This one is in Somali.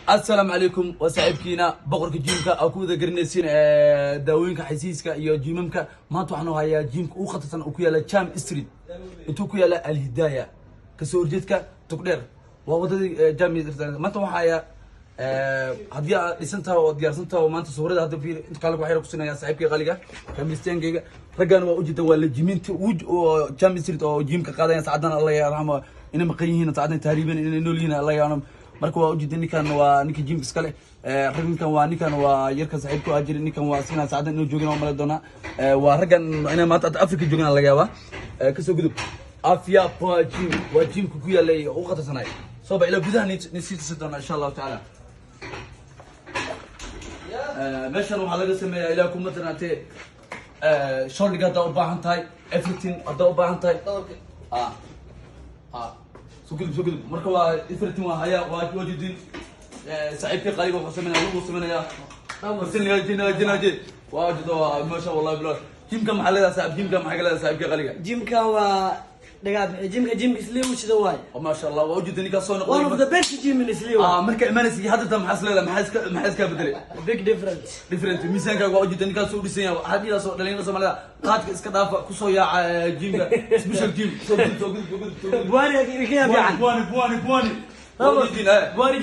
Assalaamu calaykum, waa saaxiibkiina boqorka gymka aa ku wada garanaysiin daawooyinka xaysiiska iyo gymamka. Maanta waxaanu hayaa gymka ugu khatarsan oo ku yaala Jam Street, intuu ku yaala Alhidaaya, kasoo horjeedka Tugdheer, waa wadadii Jam Street. Maanta waxaa hayaa haddii aad dhisan tahay oo diyaarsan tahay oo maanta sawirada hadda fiir inta kale waxaa kusinaya saaxiibkay qaliga kamisteenkayga. Raggan waa ujeeda, waa la jiminta oo Jam Street oo gymka qaadaya. Saacadan Allah yarxamo inay maqan yihiin, saacadan tahriiban inay nool yihiin Allah yarxamo. Marka waa ujeeda, ninkan waa ninka gymka iskale. Rag ninkan waa, ninkan waa yarka saaxiibku aa jiray, ninkan waa isagana saacadan inuu joogin waa mala doonaa. Waa raggan inay maanta Africa joogin laga yaabaa. Kasoo gudub Afia Power Gym, waa gymka ku yaalay ugu khatarsanay. Soo ba ilaa gudaha nin sii tusi doona insha Allahu tacaala. Meeshan waxaa laga sameeyaa ilaa kuma darnaatee shoulder haddaa u baahan tahay, everything haddaa u baahan tahay. Soo gudub, soo gudub. Marka waa everything, waa hayaa, waa wajidin. Saaxiibkii qaliga wuxuu sameynaya, wuxuu sameynaya waa wajida, waa maasha wallahi bilaa. Gymka maxaa leedahay, saaxiib? Gymka maxaa ka leedahay, saaxiibkii qaliga? Gymka waa dhagaa bixi. Gymka Islii u shida waay. Maasha Allah, waa ujeeda ninkaas soo noqday. One of the best gym in Islii waay. Marka imanaysa hadda maxaa is leedahay? Maxaa iska bedelay? Big difference. Different miisaankaaga waa ujeeda, ninkaas soo dhisan yahay. Waxaad dhigaa soo dhalinyarada Soomaalida qaadka iska dhaafa, kusoo yaaca gymka, special gym. Soo gudub, soo gudub, soo gudub, soo gudub. Buwaani ilkaha fiican. Buwani, buwani, buwani, waa ujeedin. Buwaani.